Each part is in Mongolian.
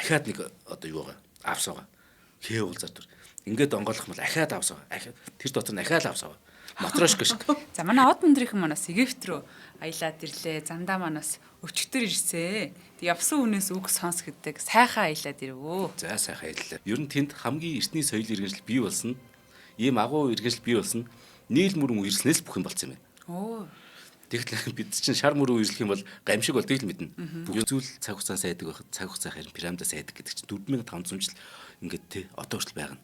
Ахаад нэг одоо юу байгаа? Авс байгаа. Хээ уулзаар түр. Ингээд онгойлох юм бол ахаад авс байгаа. Тэр дотор нь ахаад авс байгаа. Матрошка шиг. За манай од мөндрийнхэн манаас Египт рүү аялаад ирлээ. Замдаа манаас өчигдөр ирсэн. Тэг явсан хүнээс үг сонс гэдэг сайхан аялаад ирвөө. За сайхан аяллаа. Ер нь тэнд хамгийн эртний соёл иргэншил бий болсон. Ийм агуу иргэншил бий болсон. Нийл мөрөн үерснээс бүх юм болсон юм байна. Оо. Тэгэхлээр бид чинь шар мөрөн үерслэх юм бол гамшиг болдгийг л мэднэ. Бүх зүйл цаг хугацаа сайдаг байхад цаг хугацаа харин пирамида сайдаг гэдэг чинь 4500 жил ингээд те одоо хүртэл байгаа.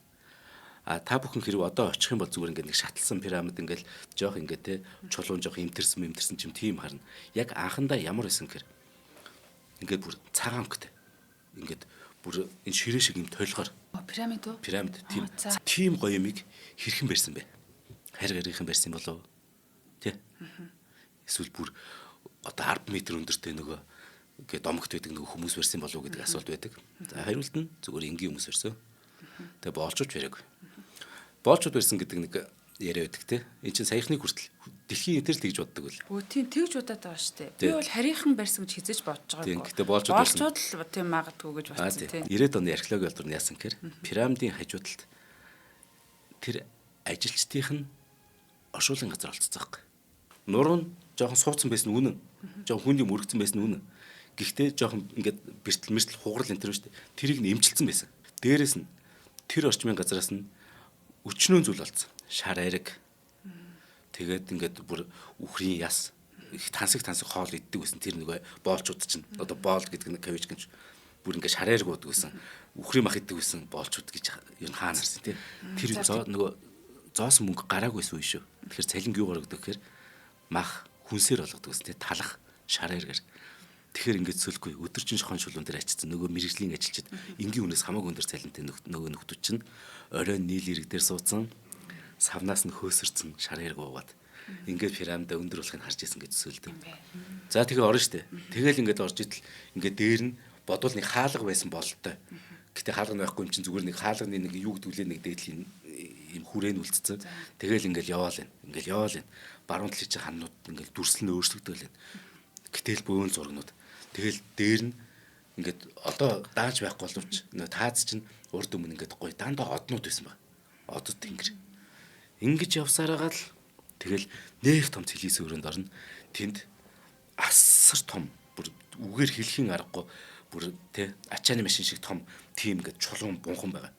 А та бүхэн хэрэг одоо очих юм бол зүгээр ингээд нэг шаталсан пирамид ингээд жоох ингээд те чулуун жоох имтэрсэн имтэрсэн чим тийм харна. Яг анхандаа ямар байсан гэхээр ингээд бүр цагаан өнгөтэй. Ингээд бүр энэ ширээ шиг юм толгоор. Пирамид уу? Пирамид тийм. Тийм гоё юмыг хэрхэн барьсан бэ? Харь гарийнхан барьсан болов уу? Тэ? Эсвэл бүр одоо 10 м өндөртэй нөгөө ингээд домогт байдаг нөгөө хүмүүс барьсан болов уу гэдэг асуулт байдаг. За хариулт нь зүгээр энгийн хүмүүс барьсан. Тэгээ боолчууч бариагүй. Боолчууд барьсан гэдэг нэг яриа байдаг те. Энд чинь саяхныг хүртэл дэлхийн тэр л тэгж боддог үл. Өө тийм тэгж бодоод байгаа шүү дээ. Би бол харийнхан барьсан гэж хизээж бодож байгаагүй. Тийм гэтээ боолчууд барьсан. Боолчууд л тийм магадгүй гэж бодсон тийм. 90-ад оны археологийн олдор нь яасан гэхээр пирамидын хажуу талд тэр ажилчдынх нь оршуулгын газар олцсон байхгүй. Нуруу нь жоохон сууцсан байсан үнэн. Жоохон хүний мөрөгцөн байсан үнэн. Гэхдээ жоохон ингээд бэртэл мэртэл хугарал энэ төр шүү дээ. Тэрийг нь эмчилсэн байсан. Дээрээс нь тэр орчмын газараас нь өчнөөн зүйл олцсон. Шар ариг. Тэгээд ингээд бүр үхрийн яс их тансаг тансаг хоол иддэг байсан. Тэр нөгөө боолчууд чинь одоо боол гэдэг нэг кавич гэж бүр ингээд шар ариг уудаг байсан. Үхрийн мах иддэг байсан боолчууд гэж ер нь хаана харсан тий. Тэр нөгөө зоосон мөнгө гараагүй байсан үе шүү. Тэгэхээр цалинг юу гаргадаг гэхээр мах хүнсээр болгодог гэсэн тий талах шар аргаар. Тэгэхээр ингээд цөлгүй өдөржин шохон шулуун дээр ачицсан нөгөө мэрэгжлийн ажилчид энгийн хүнээс хамаагүй өндөр цалинтай нөгөө нөхдүүд чинь оройн нийл ирэг дээр суудсан савнаас нь хөөсөрцөн шар ярг уугаад ингээд пирамида өндөр болохыг харж исэн гэж төсөөлдөг. За тэгээ орно штэ. Тэгэл ингээд орж идэл ингээд дээр нь бодвол нэг хаалга байсан бололтой. Гэтэ хаалга нь байхгүй юм чинь зүгээр нэг хаалганы нэг юу гэдэг лээ нэг дээдлийн юм хүрээ нь үлдсэн. Тэгэл ингээд яваал энэ. Ингээд яваал энэ. Баруун талын чинь ханнууд ингээд дүрслэн өөрчлөгдөөл энэ. Гэтэл бөөн зургнууд. Тэгэл дээр нь ингээд одоо дааж байхгүй боловч нөө тааз чинь урд өмнө ингээд гоё дандаа однууд байсан баг. Одод тэнгэр. Ингэж явсараагаа л тэгэл нэх том цэлийс өрөөнд орно. Тэнд асар том бүр үгээр хэлхийн аргагүй бүр тэ ачааны машин шиг том тийм ингээд чулуун бунхан байгаа.